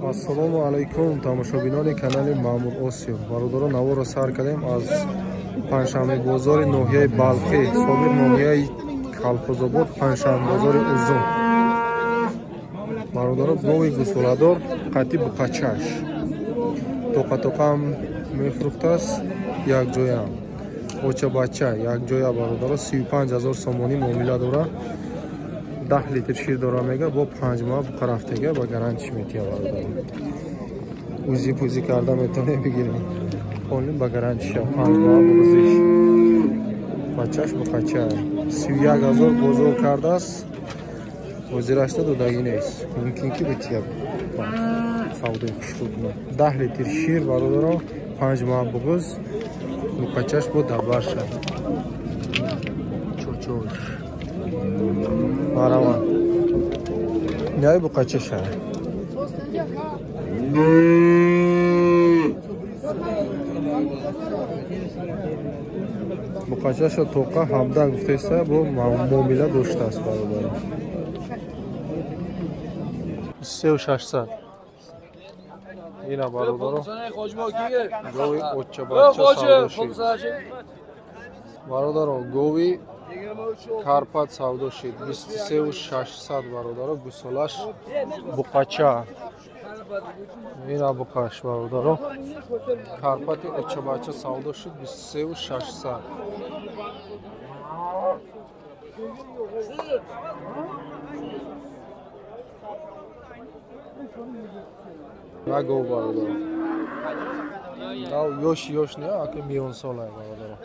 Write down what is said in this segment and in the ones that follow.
Ассалому алайкум, тамошобинони канали Маъмур Осиё. Бародарон, наворро сар кардем аз панҷшанбе бозори ноҳияи Балхӣ, собиқ ноҳияи Калхозобод, панҷшанбе бозори Узун. Бародарон, гови гусоладор қадди буқачаш. Тоқа-тоқаам мефурӯхтааст, якҷояам. Оча-бача якҷоя, бародарон, 35 000 сомонӣ муомила дорад. 10 литр шир дора мега, бо 5 моҳ буқа рафтега, ба гарантиш метия, бародарон. Узи пузи карда метавонем бигирем. Полни ба гарантиша 5 моҳ буғзиш. Бачаш буқача. 31 000 бозор кардааст. Ҳозирашта додагӣ нест. Мумкин ки бития савдои хушрӯ кунад. 10 литр шир, бародарон, 5 моҳ буғз, буқачаш бо дабарша. Чочош. Бараван. Няй буқачаша. Буқачаша тоқа 17 гуфтеса, бо муомила доштааст, бародарон. 3600. Ина, бародарон, гови оча-бача савдо шид. Бародарон, гови Карпат савдо шид. 23600, бародаро, гусолаш буқача. Ина буқаш, бародаро. Карпати оча-бача савдо шид 23600. На гов, бародаро. Нав ёш ёш не, аки миёнсолай, бародаро.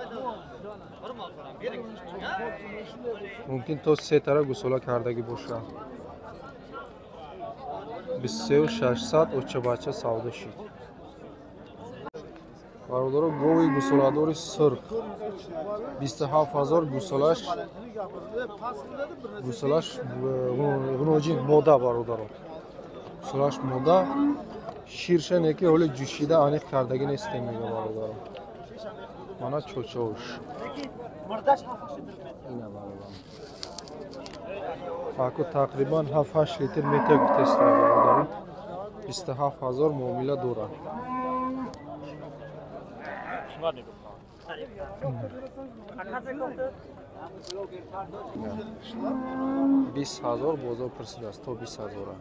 Мумкин то се тара гусола кардагӣ боша. 23600 оча-бача савдо шид. Бародаро, гови гусоладори сурх 27000, гусолаш гусолаш ғуноҷин мода, бародаро. Гусолаш мода, ширша неки ҳоли ҷӯшида аниқ кардагӣ нестем, мега, бародаро. Мана чочош. Ина, бародаро. Аку тақрибан 7-8 литр метр гуфтеста, бародаро. 27000 муомила дорад. 20000 бозор пурсидааст, то 20000.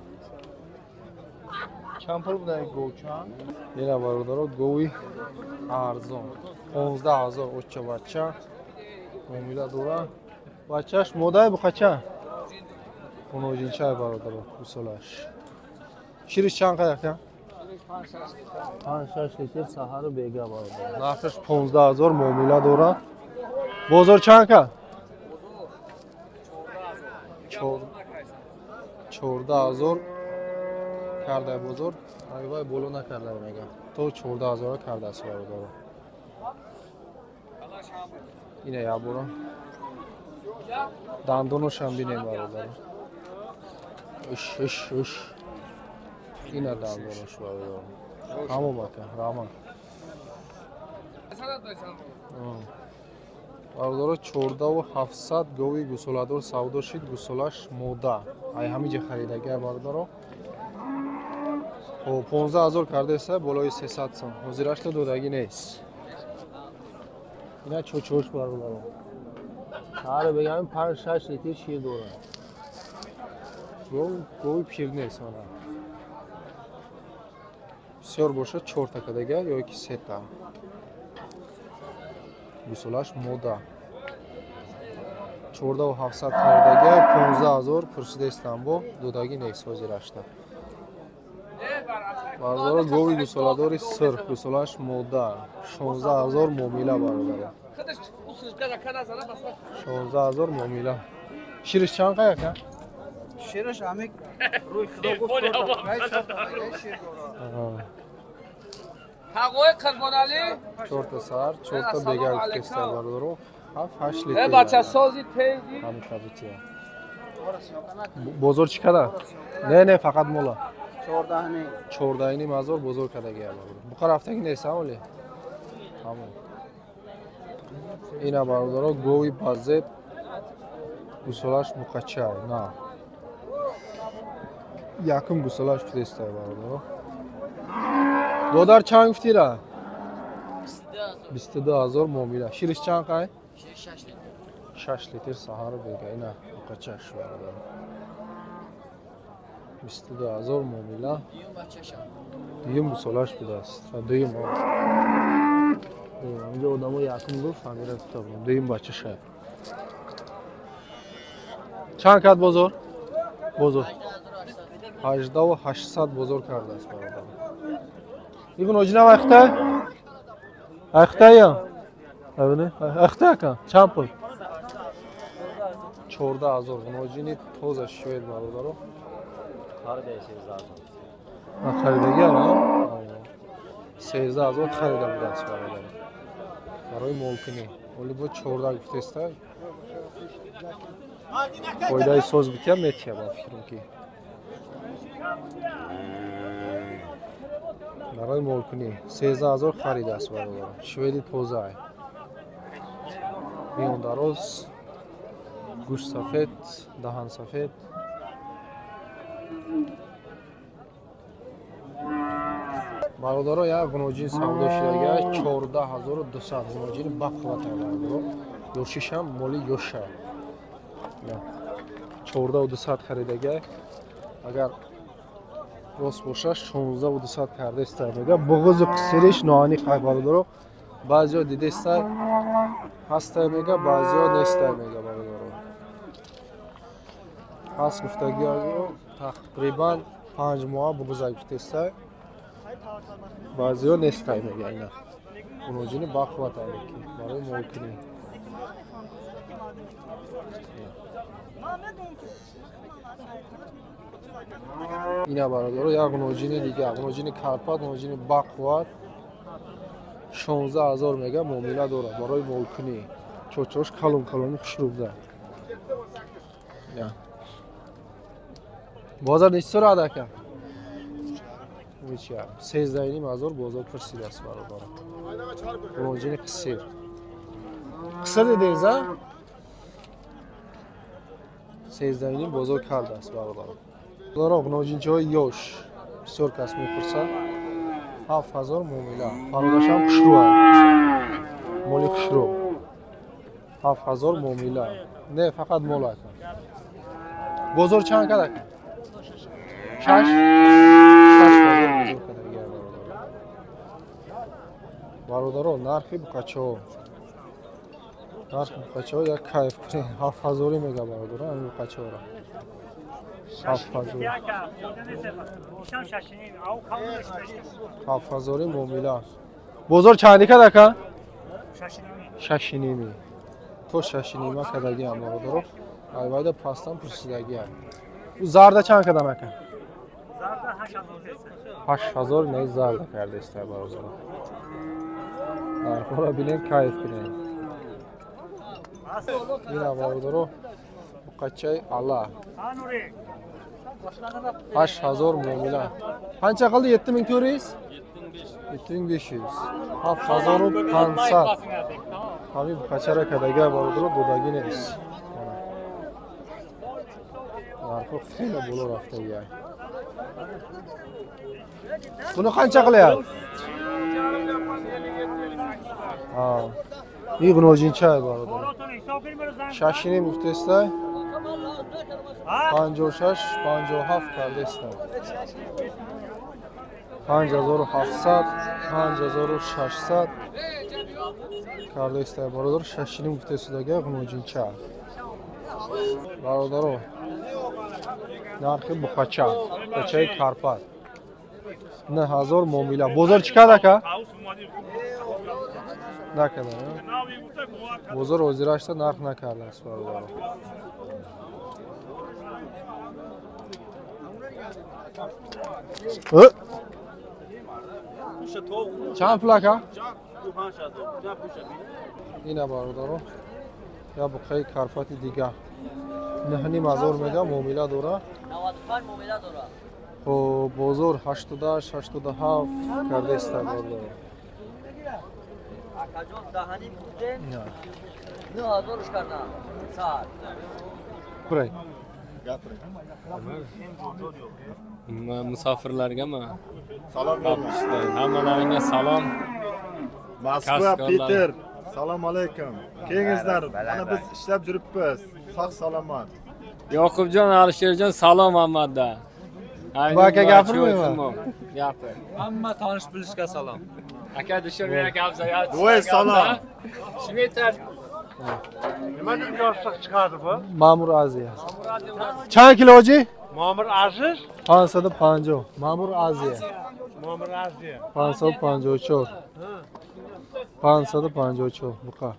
Чанд пул буда гов чанд? Ина, бародаро, гови арзон. 15000 оча бача муомила дорад. Бачаш модай буқача? Оноҷинчай, бародаро, гусолаш. Шириш чанд қаяқя? 5-6 литр саҳару бега, бародаро. Нархаш 15000 муомила дорад. Бозор чанд ка? 14000 карда бозор, айвай боло накарда мега. То 14000 кардааст, бародаро. Ина ябура. Дандоношам бинем, бародаро. Иш иш иш. Ина дандонош, бародаро. Ҳамон ака, раҳмат. Бародаро, 14700 гови гусоладор савдо шид, гусолаш мода. Ай ҳамиҷа харидагия, бародаро. 15000 кардаеста, болои 300 сом. Ҳозирашта додагӣ нест. Ина чочош, бародаро. Саҳар бегам 5-6 литр шир дорад. Гови пир нест, мана. Бисёр бошад 4 та кадага ё ки 3 та. Гусолаш мода. 14700 кардага, 15000 пурсидаистам, бо додагӣ нест ҳозирашта. Бародаро, гови гусоладори сурх, гусолаш мода, 16000 муомила, бародаро. 16000 муомила. Шириш чанд қаяка? Шириш ҳамик рӯи худо гуфт шир дорад. Тағои Қурбоналӣ 4 та сар, 4 та бега гуфтеста, бародаро. 7-8 литр. Э бача сози тезӣ. Ҳамин табития. Бозор чӣ када? Не, не, фақат мола. 14,5 ҳазор бозор кардагия, бародаро. Буқа рафтагӣ нест, ҳамоли? Ҳамон. Ина, бародаро, гови базеб, гусолаш буқача, на. Якум гусолаш кудеста бародаро. Додар чанд гуфтира? 22 000 муомила. Шириш чанд қай? 6 литр саҳару бега. Ина буқачаш бародаро. 22 000 муомила. Дуюм гусолаш будааст. Дуюм. Инҷо одамо якум гуфт, ҳамира гуфта будам. Дуюм бачаша. Чанд кард бозор? Бозор. 18 800 бозор кардааст бародар. Ибн оҷина вақта? Айхтая? Абине? Айхта ака? Чанд пул? 14 000 ғуноҷини тоза швед бародаро. Харидаги ана? 13 000 харида будааст бародаро. Барои молкунӣ. Оли бо 14 гуфтеста. Фоидаи соз бития метия ба фикрам ки. Барои молкунӣ 13 000 харидааст бародаро. Шведи тоза. Миён дароз, гӯшт сафед, даҳан сафед. Бародаро, як ғуноҷин савдо шудагиаш 14 200, ғуноҷини бақуввата бародаро. Ёшишам моли ёша. 14 200 харидагиай. Агар рост боша 16 200 кардаеста мега. Буғузу қисириш ноаниқ ай бародаро. Баъзеҳо дидеста ҳастай мега, баъзеҳо нестай мега бародаро. Ҳаст гуфтагио тақрибан 5 моҳа буғуза гуфтестай. Баъзеҳо нестай мега ина. Ғуноҷини бақувват ки барои молкунӣ. Ина бародаро, як ғуноҷини дига, ғуноҷини карпат, ғуноҷини бақувват 16 000 мега, муомила дорад барои молкунӣ. Чочош калон калони хушрӯбда. Бозор нечи сурад ака? 13 500 бозор пурсидааст бародаро. Ғуноҷини қисир. Қисир дидез, а? 13,5 бозор кардааст бародаро. Бародаро, ғуноҷинчаҳои ёш бисёр кас мепурсад. 7000 муомила. Пародашам хушрӯ моли хушрӯ. 7000 муомила. Не, фақат мол ака. Бозор чанд кард ака? Шаш? 6000 бозор кардагиай бародаро. Бародаро, нархи буқачаҳо. Нархи буқачаҳо як кайф кунед. 7000 мега бародаро, ҳамин буқачаҳоро. 7000. 7000 муомила. Бозор чанди кард ака? 6,5. То 6,5 кардагиам бародаро. Айвайда пастам пурсидагиам. У зарда чанд кардам ака? 8000 не зарда кардеста бародаро. Нархҳоро бинем, кайф кунем. Ина бародаро, буқачаи ала. 8000 муомила. Qancha qildi? 7400? 7500. 7500. Ҳамин буқачара кардагиай бародаро, додагӣ нест. Нархҳо хеле боло рафтагиай. Buni qancha qilyapti? И ғуноҷинча бародар. 6,5 гуфтеста. 56, 57 кардеста. 5700, 5600 кардеста бародар, 6,5 гуфтесудага ғуноҷинча. Бародаро, нархи буқача, буқачаи карпат. 9000 муомила. Бозор чӣ кард ака? Накарда. Бозор ҳозирашта нарх накардааст бародаро. Чанд пул ака? Ина бародаро, я буқаи карпати дига. 9,5 ҳазор мега, муомила дора. Хоб, бозор 88, 87 кардеста бародаро. Акаҷон, даҳаним гуфтем, 9000-ш кардам. Сар. Бурай. Gapiring. Musofirlargami? Salom berishlar. Hammalaringga salom. Moskva, Peter. Salom alaykum. Kelingizlar. Mana biz ishlab yuribmiz. Sog' salomat. Yoqubjon, Alisherjon salom hammada. Bu aka gapirmaymi? Gapir. Hamma tanish bilishga salom. Aka dushanbe gapsa. Voy salom. Shmetar. Nimadan yostiq chiqadi bu? Ma'mur Aziya. Чанд кило ҳоҷӣ? Ma'mur Aziz? 550. Ma'mur Aziya. Ma'mur Aziya. 554. 554 buqa.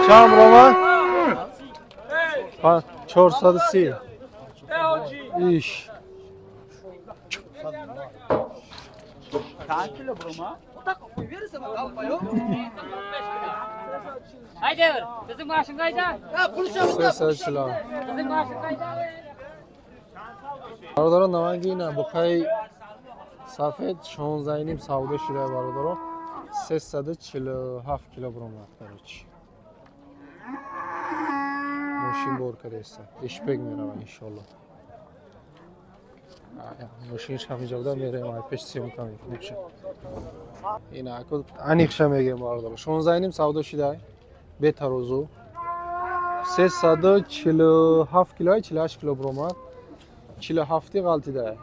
Чанд рома? 430. Иш. Haydi, bizim maaşın qayda? Bizim maaşın qayda? Бародаро, наванги ина буқаи сафед 16.5 савдо шуда бародаро. 347 кило баромад короче. Мошин бор кардааст. Ишпек мерава иншоалло. Мошинш ҳаминҷа буда мерем ай пеш съёмка мекунем. Ина ако аниқша мегем бародаро. 16.5 савдо шуда бетарозу. 347 кило 48 кило баромад. 47 ғалтида.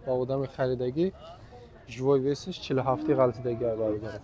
Ба одами харидагӣ живой весиш 47 ғалтидаги бародаро.